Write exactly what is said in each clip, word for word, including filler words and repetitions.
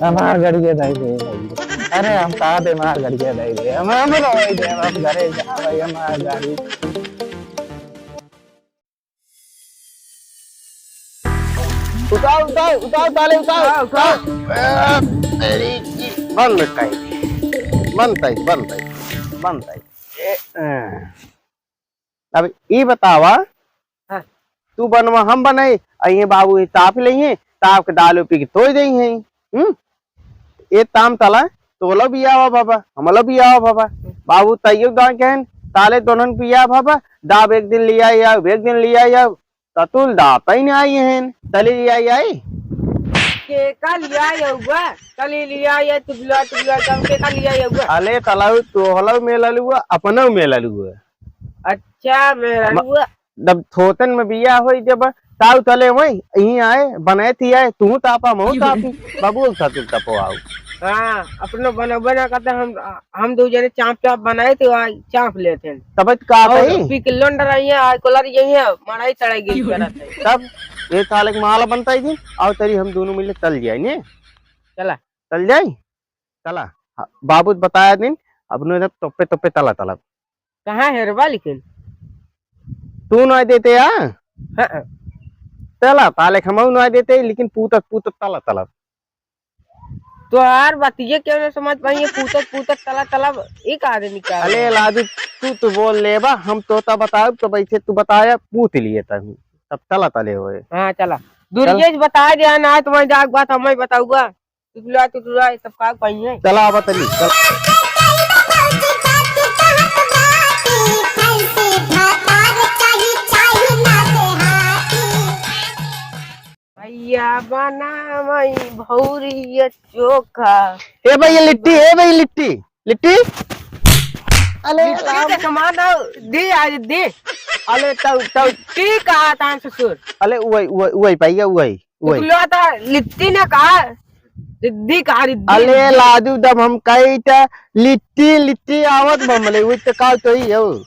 हमार गड़िया दे दे भाई। अरे हम का दे, हमार गड़िया दे दे। हम, हम रोई दे, हम घरे जा भाई, हमार गाड़ी। उठाओ, उठाओ, उठाओ, ताले उठाओ। उठाओ, उठाओ। ए, तेरी की। बंद ताई। बंद ताई, बंद ताई। बंद ताई। ए, ए। अब ई बतावा, हाँ। तू बनवा हम बनाई, अइहे बाबू ही ताप लइहे, ताप के दारू पी के तोड़ देइहे। हम्म? ए ताम तला, तोला बियाह भवा, हमला बियाह भवा। बाबू तइयो दान कहन, ताले दोनों बियाह भवा, दाब एक दिन लिया या, एक दिन लिया या, ततुल दाता ही नहीं आई हैं, तले लिया आई। के का लिया या हुआ? तले लिया या, तुबला, तुबला, कम के का लिया या हुआ? अले तलाऊ, तोहला मेला लुआ, अपना मेला लुआ। अच्छा, मेला म-, लुआ। जब थोतन में बिया होई जब, ताऊ तले वही, यहीं आए, बनाए थी आए, तू तापा, महू तापी, बबूल था तुम तपो आओ। हाँ, अपनो बना, बना करते हम, हम दो जने चाप, चाप बनाए थे, वहाँ चाप लेते हैं। तब तो का और भाई? पी के लोन डराइए, आ, कोलर यही है, मड़ाई चढ़ाई गिर करत है। तब ये ताले के माला बनता ही दिन, आओ तेरी हम दोनों मिले तल जाए ने। चला। तल जाए? चला। हाँ, बाबू बताया दिन, अपनो जब तोपे, तोपे तला, तला। कहाँ हेरबा लेकिन? तू ना देते या? हाँ। तला, ताले खमाऊ ना देते, लेकिन पूतत, पूतत तला, तला। तोहार बतिये क्यों ना समझ पाई, ये पूतत, पूतत तला, तला, ये का आदमी का अले है? लाजू, तू तो बोल लेबा, हम तोता बताओ, तो वैसे तू बताया, पूत लिए तब, तब तला तले होए। हाँ, चला। चल। दुर्गेश बता दिया ना, तुम्हारे जाग बात हमें बताऊंगा। टुटुरा, टुटुरा, ये सब का पाई है? चला, आवा तनी, चल। भैया बनावई भौरी ये चोखा। ए भैया लिट्टी, ए भैया लिट्टी, लिट्टी। अले लिट्टी राम। के कमा दो, दे आज दे। अले तौ, तौ। लिट्टी कहा था ससुर। अले उवई, उवई, उवई भैया, उवई, उवई। निकलो था, लिट्टी ने कहा, रिद्धि कहा, रिद्धि, अले रिद्धि। लाजू, जब हम कही त लिट्टी, लिट्टी आवत बमले, उई त का तो ही हो।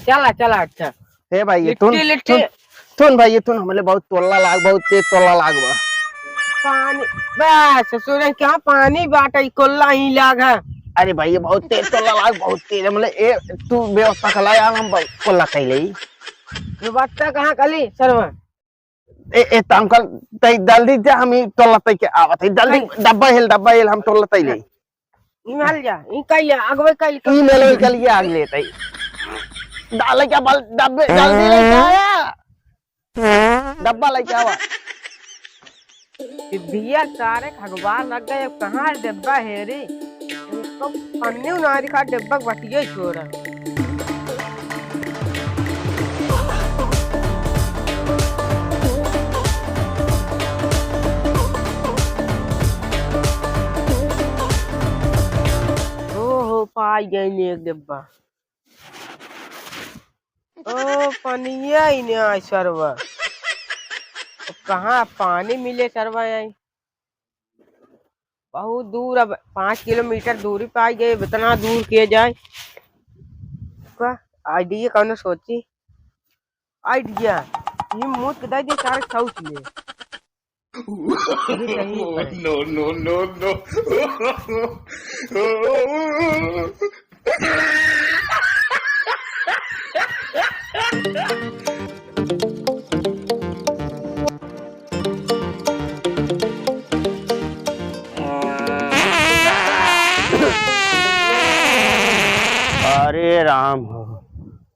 चला, चला, अच्छा। हे भाई, ये लिट्टी, थुन, लिट्टी। थुन, थुन भाई, ये थुन, हमले बहुत तोला लाग, बहुत तेज तोला लाग बा। पानी, बस, ससुरे क्या पानी बाटे, ई कोल्ला ही लाग है। अरे भाई, ये बहुत तेज तोला लाग, बहुत तेज, हमले, ए, तू व्यवस्था कला यार, हम बहुत कोल्ला कइले। व्यवस्था कहाँ कली, सरवा? ए, ए, ताम कल, तई जल्दी जा, हम ई तोला तई के आवत है, जल्दी, अरे। डब्बा हेल, डब्बा हेल, हम तोला तई ले। इमाल जा, ई कइले, अगवे कइले, ई मेले कल ये आग लेते ही। डाले क्या बल, डब्बे, जल्दी लेके आया। डब्बा लेके आवा। दिया सारे खगवा लग गए, अब कहाँ है डब्बा है रे? इसको पन्नी उना दिखा, डब्बा बटिये छोड़ा। ओहो, पाई गई ने एक डिब्बा। ओ, पनिया ही ने आई सरवा। अब कहाँ पानी मिले सरवा आई? बहुत दूर, अब पाँच किलोमीटर दूरी पे आ गए, इतना दूर के जाए। का आइडिया कौनो सोची? आइडिया, ये मूत के दे दे, सारे सोच ले। ये सही है। No, no, no, no। अरे राम हो,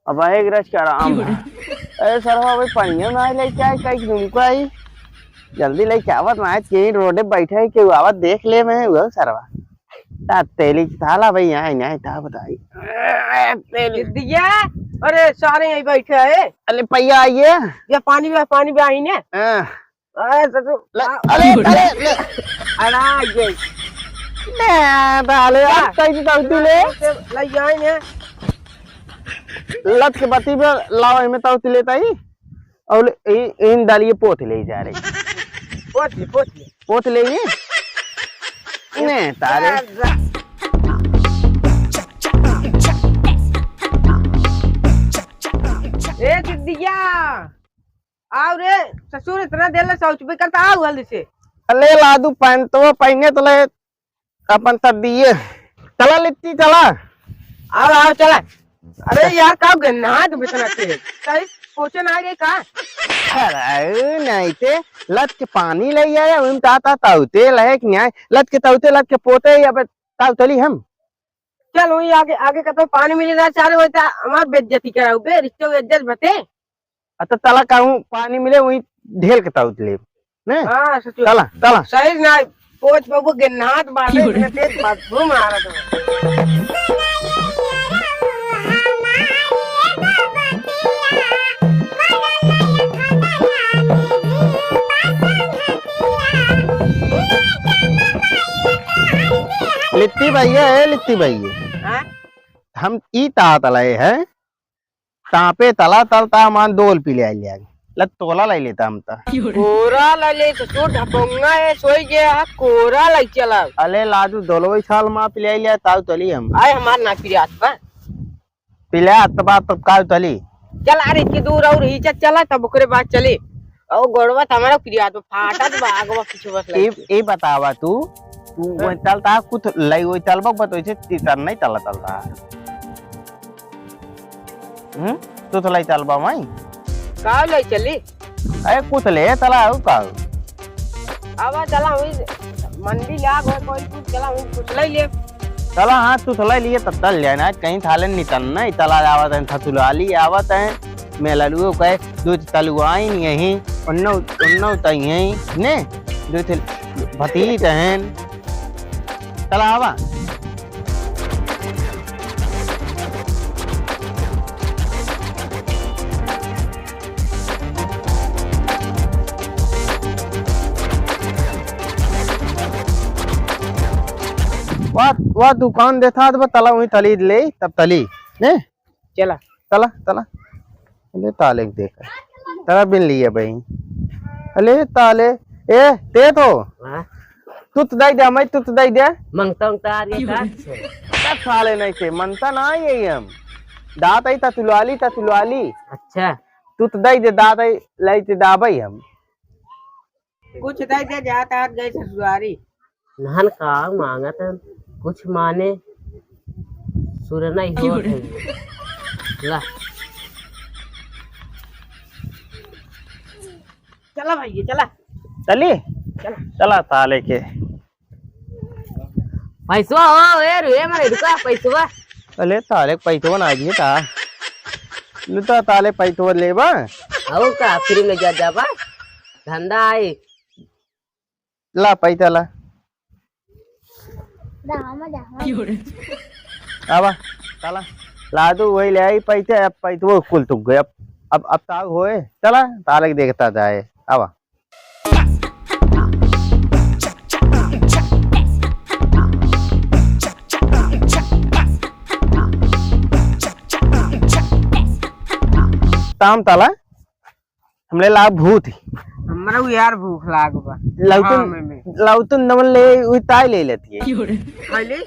अब एक रच का राम हो। अरे सरवा, भाई पनिया ना ले क्या, कहीं तुमको आई, जल्दी लेके आवत ना, आज कहीं रोडे बैठे है, केहू आवत देख ले मैं, वो सरवा। ता तेली साला भाई यहाँ ही नहीं था, बताई। ए, तेली। दिया, अरे सारे यहीं बैठे हैं। अरे भैया आइए। या पानी बा, पानी बा ही ने। हाँ। अरे ससुर, ले, आ, अरे, अरे, ले। अरे, ये। ले, डाले, क्या? आप कहीं से डालती ले? ले जाए ने। लत के बत्ती पे लाओ, इमे ताऊ लेता ही। और इ-, इन डालिए पोत ले जा रही। पोत ले, पोत ले। पोत ले ये? ने, तारे। जा, जा। ए, सिद्धिया। आओ रे ससुर, इतना देर ले शौच भी करता, आओ जल्दी से। अले लादू, पैंटवा पहिने तले अपन तब दिए। चला लिट्टी, चला। आओ, आओ, चला। अरे यार, का गन्ना है तुम इतना तेज? कहीं सोचे ना आगे का? अरे नहीं ते, लत के पानी ले आया, उन ताता ताऊ तेल है कि नहीं? लत के ताऊ तेल, लत के पोते, अब ताऊ तली हम। चल, वही आगे, आगे का तो पानी मिले ना, चालू होता, हमार बेइज्जती कराऊ बे, रिश्ते में इज्जत बते। अ, त तला कहूँ पानी मिले, वही ढेल के ताउत लेब, ने? हाँ, सचो। तला, तला। सही ना, कोच बाबू के नाथ बाटे, क्यों रे? इतने तेज बदबू मारत हो। लिट्टी भैया, ए लिट्टी भैया। हाँ? हम ई तात लए हैं, तापे तला तल ता मान दोल पी ले आइल जाए। ल तोला लाई लेता हम ता। कोरा लाई ले तो तू ढपोंगा है, सोई गया है, कोरा लाई चला। अले लाजू दोलवे साल मा पी ले आइल जाए, ताऊ तली हम। आए हमार ना पिरियात बा। पिले आत बा तब काल तली। चल अरे इतनी दूर और ही चल चला तब ओकरे बाद चले। और गोड़वा त हमारा पिरियात बा, फाटत बा, आगवा पीछे बस ए, लगे। ए बतावा तू, तू हाँ। वही तल ता कुछ लाई वही तल बा, बत वैसे तीतर नहीं तला तल ता। हम्म? तू तो लाई तल बा माई। का लाई चली? अरे कुछ ले तला हो का? आवा चला हुई मंडी ले आ गए कोई कुछ चला हुई कुछ ले ले। चला हाँ तू तो ले लिए तब तल जाए ना कहीं थाले निकल ना तला आवत है थतुलाली आवत है। मेललुओ कहे दो तलुआइन यहीं उन्नो उन्नो तइहीं ने दो थे भतीत हैं। चला आवा। वा, वा दुकान देथा त तला वही तली ले, तब तली, ने? चला। तला, तला। ले ताले के देख। तला बिन लिए भाई। अले ताले, ए, ते तो। हाँ? तू तो दई दे, मैं तू तो दई दे। मंगता उंगता आ रही है का? तब साले नहीं थे, मनता ना आई है हम। दात आई ततुलाली, ततुलाली। अच्छा। तू तो दई दे, दात आई, लाई ते दाबई हम। कुछ दे दे, जात आत गए ससुरारी। नहन का मांगत है, कुछ माने सुर नहीं होत है। ला। चला भैया, चला। चली? चला। चला साले के। पैसवा हो, ए रे, ए मारे, रुका, पैसवा। अले, ताले पैसवा ना दिए ता। लुटा ताले पैसवा लेबा। और का, फ्री में जा जाबा। धंधा आई। ला, पैसा ला। आवा, चला। लादू वही ले आई पैसे, अब पैसवा कुल तुक गए। अब, अब, अब ताऊ होए। चला, ताले के देखता जाए। आवा। ताम ताला, हमले लाग भूत ही। हमरा उ यार भूख लाग बा। लौटन, हाँ, मैं, मैं। लौटन नमन ले, उ ताई ले लेती है। खाई ले।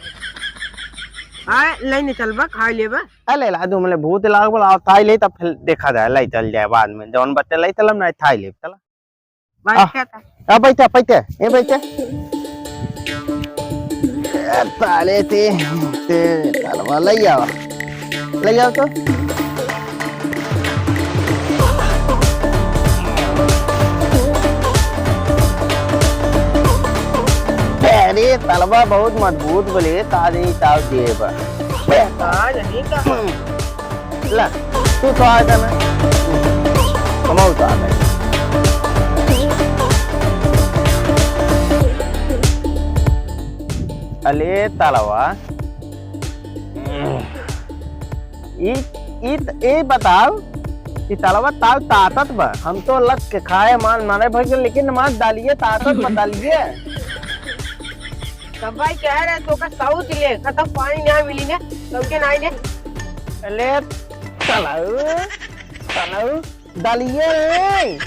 आए, ले ने चलबा, खाई लेबा। अले ला, तू हमले भूत लाग बा, ताई ले, तब फिर देखा जाए, ले चल जाए बाद में। जौन बच्चे ले चलम ना, ताई ले, चला। बैठा आ, था। आ, बैठा, बैठा, ए, बैठा। ए, ताले ते, ते, तलवा लई आवा। लई आवा तो। अरे, तलवा बहुत मजबूत बले, ताज नहीं ताव देबा। ताज नहीं का। ला, तू तो आ जाना। कमाऊ तो आ गए। अले तलवा। ई, ई, ई बताओ, ई तलवा ताव तातत बा। हम तो लत के खाए मान मारे भर के, लेकिन मार डालिए तातत बा, डालिए। तब भाई कह रहे तो का साउथ ले, खत्म पानी ना मिली ने, तो के ना ले। अले तलऊ, तलऊ, दलिये रे।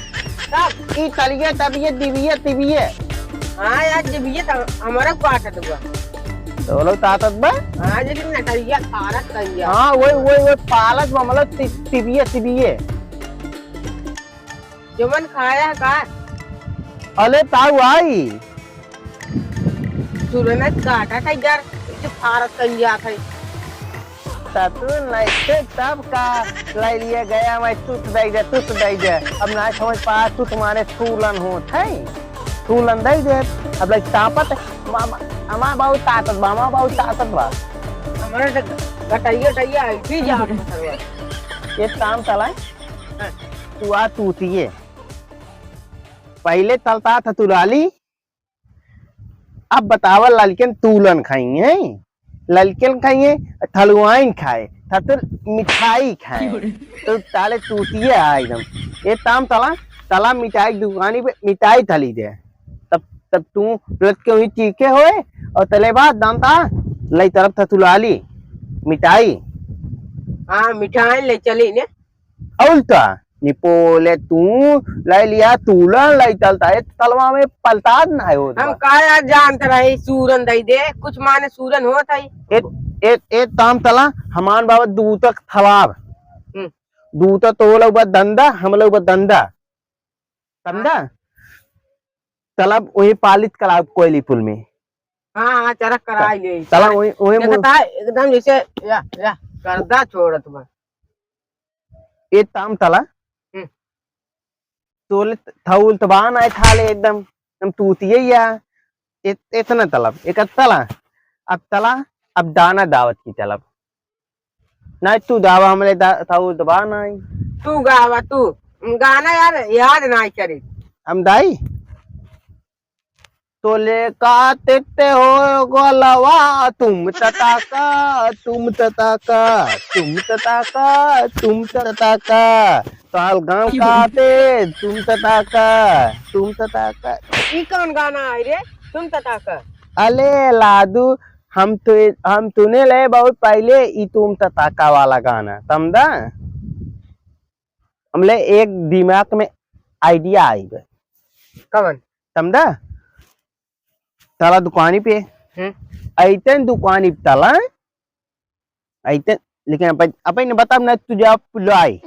तब? ई तलिये, तबिये, दिबिये, तिबिये। हाँ यार, दिबिये त हमारा को आटत बा। तो लोग तातत बा? हाँ, लेकिन नटरिया पारत कहिया। हाँ, वही, वही, वही पालत बा, मतलब ति-, तिबिये, तिबिये। जमन खाया है का? अले ताऊ आई। सुरनत काटा था यार, इसे फारत कन जात है। त तू नहीं से तब का लै लिया गया, मैं तुत दे दे, तुत दे दे। अब ना समझ पा, तुत माने तूलन होत है। तूलन दे दे। अब लाइक तापत, मामा, मामा बहुत ताकत बा, मामा बहुत ताकत बा। हमारे से घटैया, टैया ऐसी जा सरवा। ये काम चला। हाँ। तू आ तूतिए। पहिले तलता था तुलाली, अब बतावा ललकन तूलन खाई है, ललकन खाई है, थलुआइन खाए, थतुर मिठाई खाए। तो ताले तूतिए आ एकदम। ये ताम तला, तला मिठाई दुकानी पे मिठाई थली दे। तब, तब तू लत के वही चीखे होए और तले बाद दांता लई तरफ था तुलाली मिठाई। हाँ, मिठाई ले चली ने। उल्टा निपोले तू लै लिया तूलन लै तलता है, तलवा में पलताद ना है होत हम बा। का यार जानत रहे सूरन दई दे, कुछ माने सूरन होत है। ए, ए, ए ताम तला हमान बाबा दूतक थलाब। हम्म। दूतक तो लोग बा दंदा, हम लोग बा दंदा। समझा? हाँ। तलब वही पालित कलाब कोयली पुल में। हाँ, हाँ, चरक कराई ले। तला वही, वही मुड़- देखता है, एकदम जैसे या, या, गर्दा छोड़त बा। ए ताम तला। हम्म। तोले थौल तो बान आए थाले एकदम, हम तूतिए या। इत-, इतना तलब, एक तला। अब तला, अब दाना दावत की तलब। नहीं, तू दावा हमरे दा-, था वो दबा नहीं। तू गावा, तू। गाना यार याद नहीं करे। हम दाई। तोले का तेते हो गोलवा, तुम तताका, तुम तताका, तुम तताका, तुम तताका। ताल गाँव का ते, तुम तताका, तुम तताका। ई कौन गाना है रे? तुम तताका। अले लादू, हम तो, हम तूने ले बहुत पहले ई तुम तताका वाला गाना, समझा? हमले एक दिमाग में idea आई बे। कवन? समझा? तला दुकानी पे। हम्म। अइतन दुकानी पे तला। अइतन, लेकिन अपन, अपन ने बताब ना, तू जा पुलवाई।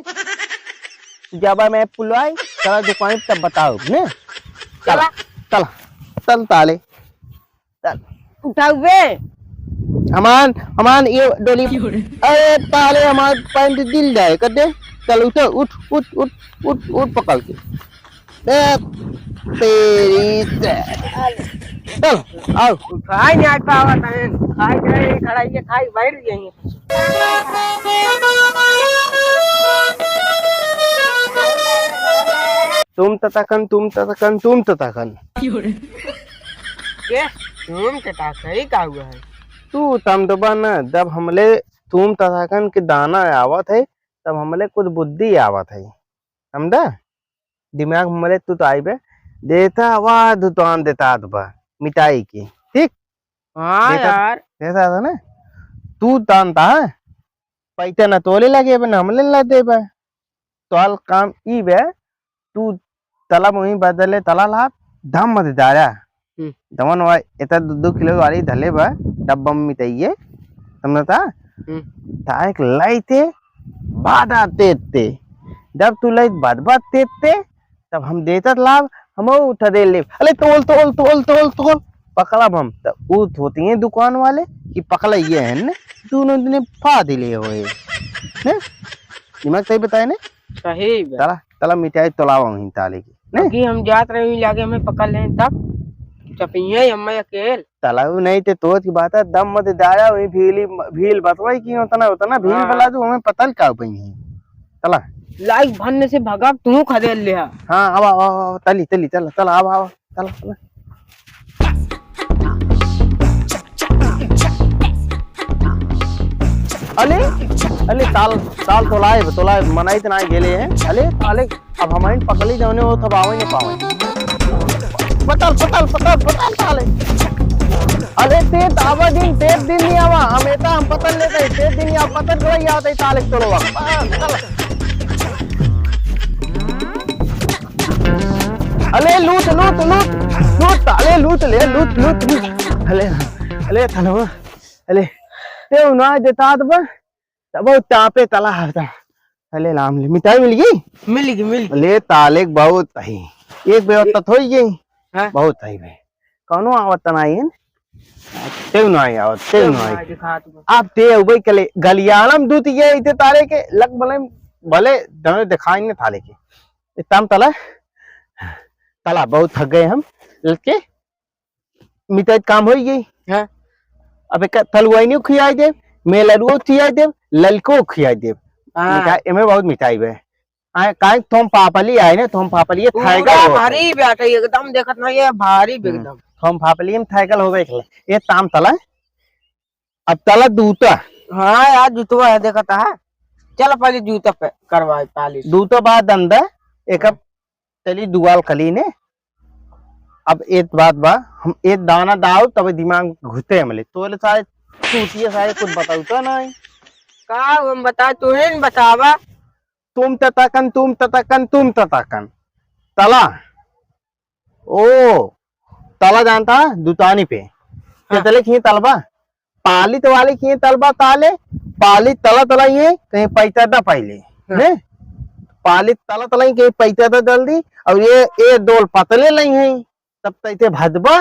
तू जाबा मैं पुलवाई, तला दुकानी पे तब बताओ, ने? चला। चला। चल ताले। चल। उठाओ बे। हमान, हमान, ये डोली। क्यों रे? अरे, ताले हमार पैंट दिल जाए, कर दे। चल, उठ, उठ, उठ, उठ, उठ, उठ, पकड़ के। बे, तेरी से। चल, आओ। उठाई नहीं आज पावा तने। खाई जाए, खड़ाई के खाई बैठ गई। तुम तताकन, तुम तताकन, तुम तताकन। क्यों रे? ये तुम तताकन, ये का हुआ है? तू तमदबा न, जब हमले तुम तताकन के दाना आवत है, तब हमले कुछ बुद्धि आवत है। समझा? दिमाग में हमले तू तो आई बे, देता वा दुतान देता बा, मिटाई की, ठीक? हाँ देता, यार। देता था ना? तू तान था, पैसा न तोले लगे बे, न हमले ला दे बे। तोल काम ई बे, तू तला मुही बदले तला लाभ, धम मत दारा। हम्म। दमन वा एता दो, दो किलो वाली धले बा, डब्बा में मिटाइए, समझता? हम्म। ताए के लाई ते, बादा तेते। जब तू लाई बात बात तेते, तब हम देतत लाभ, हमहू उठा दे लेब। अले तोल, तोल, तोल, तोल, तोल, पकड़ब हम। तब ऊ होती हैं दुकान वाले कि पकड़ा ये है ने, दोनों दिने फा दिले होए। ने? दिमाग सही बताए ने? सही बा। तला, तला मिठाई तोलावा वहीं ताले की। ने? अभी हम जात रहे वहीं लागे हमें पकड़ लें तब चपिए हमें अकेल। तला ऊ नहीं ते तोच की बात है, दम मत दाया वहीं भीली, भील बतवाई की उतना, उतना भील हाँ। बला दू हमें पता नहीं का पई है। तला। लाइक भन्ने से भगा तू खदेल ले हा। हाँ, आवा, आवा, आवा, तली, तली, तला, तला, आवा, आवा, तला, तला। अले, अले, ताल, ताल तोलाए, तोलाए, मनाई त ना गेले हैं। अले, अले, अब हमारे पकड़ी जाने हो, तब आवे नहीं पावे। पतल, पतल, पतल, पतल, ताले। अले, ते त आवा दिन, ते दिन नहीं आवा। हम एता, हम पतल लेते हैं, ते दिन नहीं आवा, पतल गलाई आवत है, ताले तोड़वा। पतल। अले लूट, लूट, लूट, लूट, अले लूट ले, लूट, लूट, लूट। अले, अले, तलवा, अले, ते उना देतात बा, तब वो टापे तला हरता। अले लाम ले, मिठाई मिल गई? मिल गई, मिल गई। ले ताले के बहुत ही। एक बेर हाँ। तत होई गई। हाँ। बहुत ही बे। कौनो आवत ना आइन। तेउ ना आई आवत, तेउ ना आई। दिखात बा। आप ते उबई कले, गलियालम दूत ये इते तारे के, लग भले, भले दमे दिखाई न थाले के। इताम तला, तला बहुत थक गए हम, लग के। मिठाई काम होई गई। हाँ। अब एक तलुआइनियो खियाई देब, मेलरुओ खियाई देब, ललको खियाई देब। हाँ। मिठाई, एमे बहुत मिठाई बे। आए, काहे थोम पापली आए ने, थोम पापली ये पूरा थायगल हो गए। भारी बैठे एकदम, देखत ना ये भारी हम्म। एकदम। थोम पापली में थायगल हो गए एकले। ये ताम तला। अब तला दूता। हाँ यार, जूतवा है, देखत है। चल पहले जूता पे करवाए पालिश। दूता बाद अंदर एक अब चली दुआल कली ने। अब एक बात बा, हम एक दाना दाव तब दिमाग घुसते हमले। तोले सारे चूतिया सारे कुछ बताऊ तो नहीं। का हम बता, तू ही न बतावा। तुम तताकन, तुम तताकन, तुम तताकन। तला। ओ, तला जानता? दुतानी पे। हाँ। तेतले खिए तलबा? पालित वाले खिए तलबा ताले, पालित तला तला ये, कहीं पैसा दा पहले। हाँ। ने? पालित तला तला ये, कहीं पैसा दा जल्दी, और ये, ये डोल पतले नहीं है, तब तैते भदबा।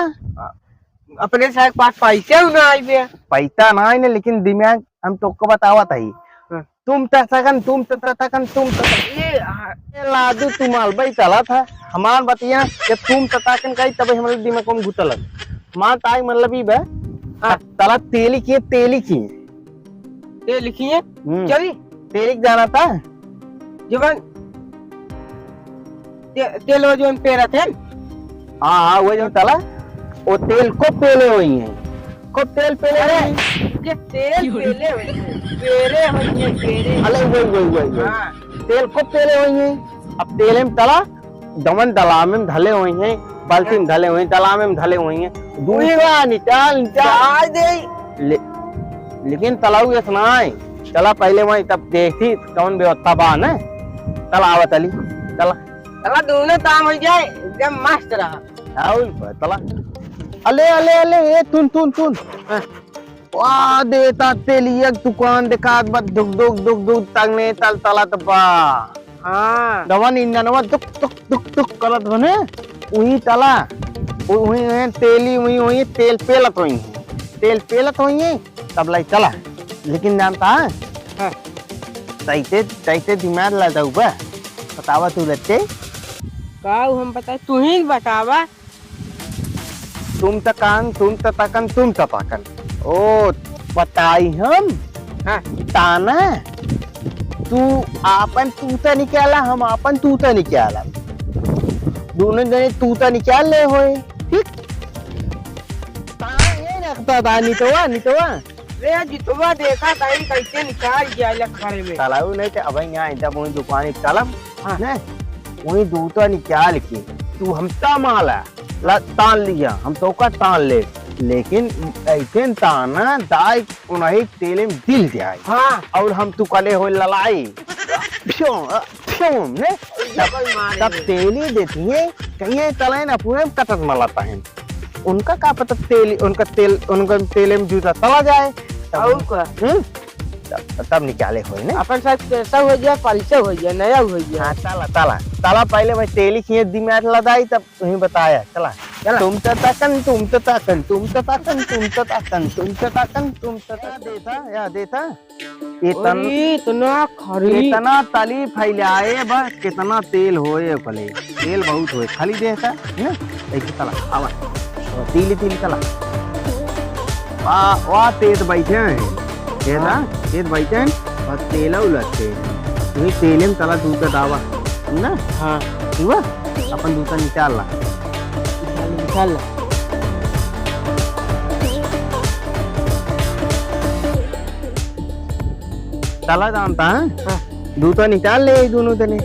अपने सारे के पास पैसे ना आई बे। पैसा ना आई ने, लेकिन दिमाग हम तोको बतावत हई। हाँ। तुम तताकन, तुम तताकन, तुम तताकन। ए, हाँ। ए, लादू, तू मालबई तला था। हमार बतिया, जब तुम तताकन कही, तबे हमरे दिमाग में घुटल। हमार ताई मतलब ई बे, हाँ। तला तेली किए, तेली किए। तेली किए? हम्म। चली। तेली के जाना था? जवन ते-, तेल वो जवन पेरत है? हाँ, हाँ, वो जवन तला, वो तेल को पेले हुई है। खूब तेल पेले अरे, हुई। ये तेल पेले हुई है। पेरे हुई है, पेरे। अरे, वही, वही, वही, वही। हाँ। तेल खूब पेले हुई है। अब तेले में तला, दमन दलामे में धले हुई है, बाल्टी में धले हुई है, दलामे में धले हुई है। दूसरा निकाल, निकाल। डाल दे। ले-, लेकिन तलाऊ ऐसा ना है। चला पहले वहीं तब देखी कौन व्यवस्था बा न। चला आवत अली, चला। चला दोनों काम हो जाए, एकदम मस्त रहा। और का, चला। अले, अले, अले, ए, तुन, तुन, तुन। हाँ। वाह, देता तेलिया के दुकान देखात बा, धुक, धुक, धुक, धुक, तंगने तल तलत बा। हाँ। दवन इंजनवा दुक, दुक, दुक, दुक करत बने, उही तला, उ-, उही, उही तेली, उही, उही तेल पेलत होई, तेल पेलत होई, तब लाई चला। लेकिन जानता है? हाँ। तैते, तैते दिमाग लड़ाऊ बा, बतावा तू लत्ते। का उ हम बताए, तू ही बतावा। तुम तकान, तुम तताकन, तुम तताकन। ओ, बताई हम? हाँ। ताना? तू आपन तूता निकाला, हम आपन तूता निकाला। दोनों जने तूता निकाल ले होए। ठीक? ताना ये रखता था, नितवा, नितवा। रे जितवा देखा ताई कैसे निकाल गया लखड़े में। तलाऊ नहीं तो अब यहाँ इधर वही दुकान एक तलब, हाँ। ने? वही दूता निकाल के तू हमता माला, ला तान लिया, हम तो का तान ले, लेकिन ऐसे ताना दाई उन्हीं तेले में दिल जाए। हाँ। और हम तू कले हो ललाई। फ्यों, फ्यों, ने? तब, तब तेली देती है, कहीं तले ना पूरे में कटत मलाता है। उनका का पता तेल, उनका तेल, उनका तेले में जूता तला जाए। तब और का? हम्म? तब, तब निकाले होए ने। अपन साथ कैसा हो गया, पलचा हो गया, नया हो गया। हाँ, तला, तला। तला पहले मैं तेली खींच दी, मैं लदाई, तब तुम्हें बताया। चला। चला। तुम तताकन, तुम तताकन, तुम तताकन, तुम तताकन, तुम तताकन, तुम तताकन। या देता, या देता। ये तन-, अरे, इतना खरी। इतना तली फैलाए बस, कितना तेल होए ओकले। तेल बहुत होए, खाली देह का, है ना? एक तला, आवा। तीली, तीली तला। वाह, वाह, तेल बैठे हैं। ये ना, हाँ। तेल बैठे हैं, और तेल उलटते हैं। वही तेल में तला दूध का दावा, है ना? हाँ। हुआ? अपन दूध का निकाल ला। निकाल, निकाल ला। तला जानता है? हाँ। दूध तो निकाल ले, ये दोनों जने।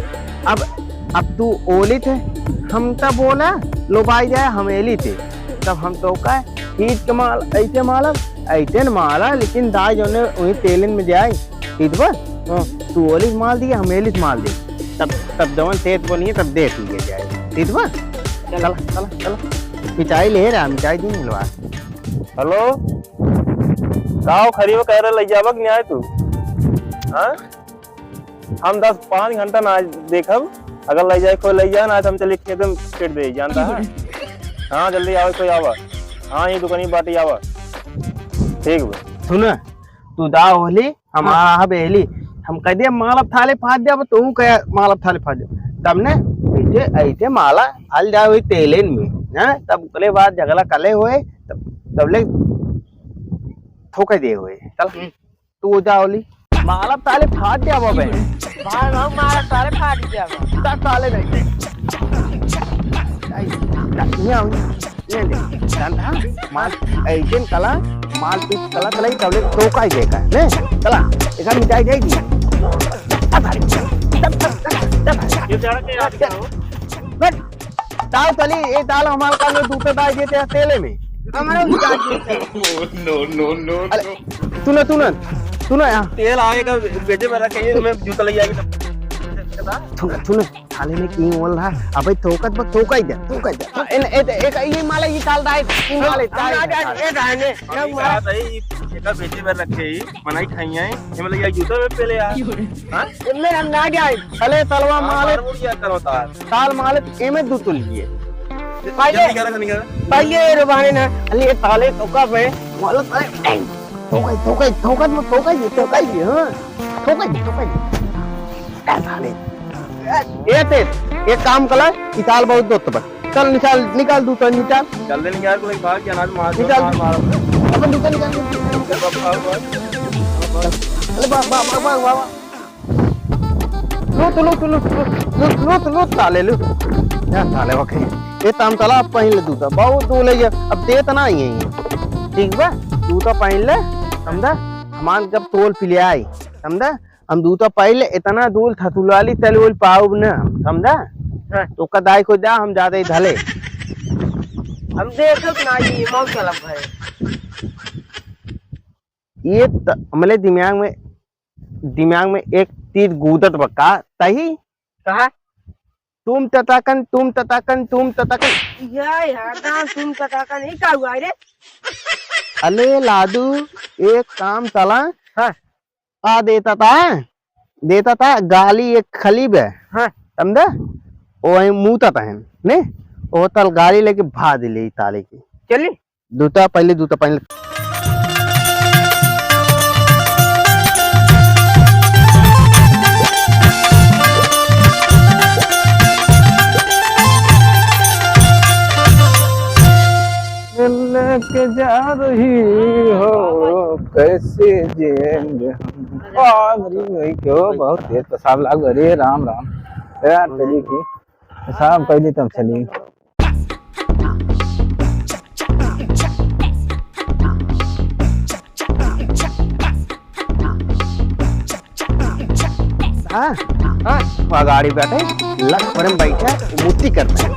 अब, अब तू ओलित है, हम तब बोला, लो भाई जाए, हम एलित है। तब हम तो का, ईद के माल, ऐसे मालब, ऐसे न माला, लेकिन दाई जौने वही तेलन में जाए, ठीक बा? हाँ। तू ओलित माल दिए, हम एलित माल दी। तब, तब जौन तेत बोलिए, तब दे दिए जाए, ठीक बा? चल। चला, चला, चला। मिठाई ले रहा, मिठाई दी मिलवा। हेलो, का हो खरीबो कह रहे, लई जाबा कि नहीं आए तू? हाँ? हम दस पाँच घंटा ना देखब, अगर लइ जाए कोई लइ जाए ना, तो हम चली खेत में छेड़ दे, जानता है? हाँ, जल्दी आवा, कोई आवा। हाँ, ये दुकानी बाटी आवा। ठीक बा। सुन, तू दा होली, हम हाँ। आ, आ बेहली। हम कह दिया माला थाले फाड़ दिया, अब तू कह माला थाले फाड़ दिया। तब ने ऐसे, ऐसे माला हल जाए हुई तेलेन में, हैं? तब ओकरे बाद झगड़ा कले हुए, तब, तब ले थोके दे हुए। चल, हम्म। तू जा होली। माला थाले फाड़ दिया बबे। भाई, भाई, माला थाले फाड़ दिया बा। ता थाले नहीं। नहीं, नहीं, नहीं, नहीं। जानता है? माल ऐसे कला, माल पीस कला, चला ही तबले तो का ही देखा, ने? चला, ऐसा मिटाई जाएगी। तब हारी, तब, तब, तब, तब हारी। ये बेचारा के याद क्या हो? बट, ताल तली, ये ताल हमार कान में दूपे बाय देते हैं तेले में। हमारा भी काट देते हैं। No, no, no, अरे, no। तू ना, तू ना, तू ना यहाँ। तेल आगे का बेचे में रखे, मैं जूता ले आएगी तब। तू ना, तू ना। थाले में की बोल रहा? अबे थोकत बा, थोकाई दे, थोकाई दे। हाँ, इन, ए, ए, एक, ये माला, ये ताल दाए, ये माला, हम ताल ना दाए। जाए, ए, दाए ने, हम ना माला। कहा था, ये, ये का बेचे में रखे ही, बनाई खाई है, ये मतलब ये जूता में पहले यार। हाँ? इनमें हम ना जाए। अले तलवा हाँ, माले। मार मुड़ गया करो तार। ताल माले, एमे दू तुल लिए। पहले, जल्दी करा, जल्दी करा। पहले ये रुबाने ना, अले ये ताले थोका पे, माला ताले, थोकाई, थोकाई, थोकाई, थोकाई, थोकाई, हाँ। थोकाई, थोकाई। ए, साले। ए, ए, ते, एक काम कला, निकाल बहुत दोस्त बा। चल, निकाल, निकाल, दूसरा निकाल। जल्दी निकाल, कोई भाग गया ना, मार, निकाल। मार, मार। अपन दूसरा निकाल, निकाल। भाग, भाग, भाग। अरे, भाग, भाग, भाग, भाग, भाग। लूट, लूट, लूट, साले, लूट। या, साले, ओके। ये ताम चला, अब पहन ले जूता। बहुत दूर ले जा, अब देत ना ही है ये। ठीक बा? जूता पहन ले, समझा? हमान जब तोल पिले आई, समझा? हम जूता पहिले इतना दूर थतुलाली तले उल पाउब न हम, समझा? हाँ। तो का दाई को जा, हम जाते ही धले। हम देखत ना जी, मौत चलब है। ये त-, हमले दिमाग में, दिमाग में एक तीर गूदत बा का, तही? कहा? तुम तताकन, तुम तताकन, तुम तताकन। या, या, दाम तुम तताकन, ई का हुआ रे? अले लादू, एक काम चला। हाँ। आ देता ता, देता ता, गाली एक खली बे। हाँ। समझा? ओ है मूता ता है, ने? ओ तल गाली लेके भाग ले ताले की। चली? जूता पहले, जूता पहले। लेके जा रही हो, कैसे जिएंगे हम? आ, मेरी, मेरी क्यों बहुत तेज पेशाब लाग रही है। राम राम यार, तेरी की पेशाब कर ली तब चली। हाँ, हाँ, वो गाड़ी बैठे, लग पर बैठा, मुट्ठी करता है।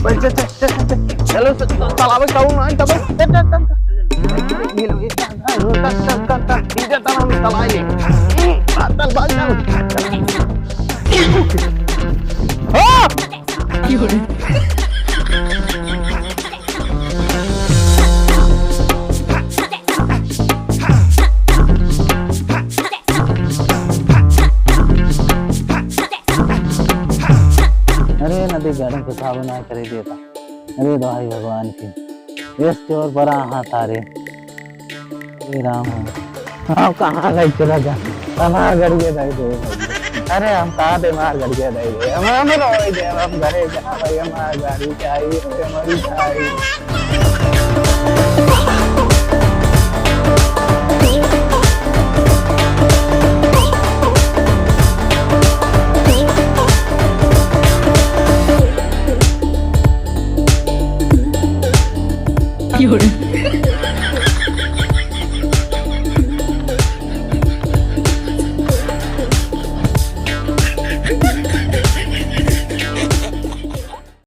चल, चल, चल, चल, चल। चलो, चल, चल, चलावे, चलावे, ना, चल, चल, चल, चल। ये लो, ये चल, चल, चल, चल, चल, चल, चल, चल, चल, चल। हाँ! अरे नदी गरम पेशाब ना करे देता। अरे दवाई भगवान की। यस चोर बड़ा हाथ आ रे। हे राम हो। हम कहाँ गए चला जा? हमार गड़िया दे दे। अरे हम कहाँ दे मार गड़िया दे दे। हम, हम रोई दे, हम घरे जा भाई, हमार गाड़ी चाहिए, हमारी चाहिए।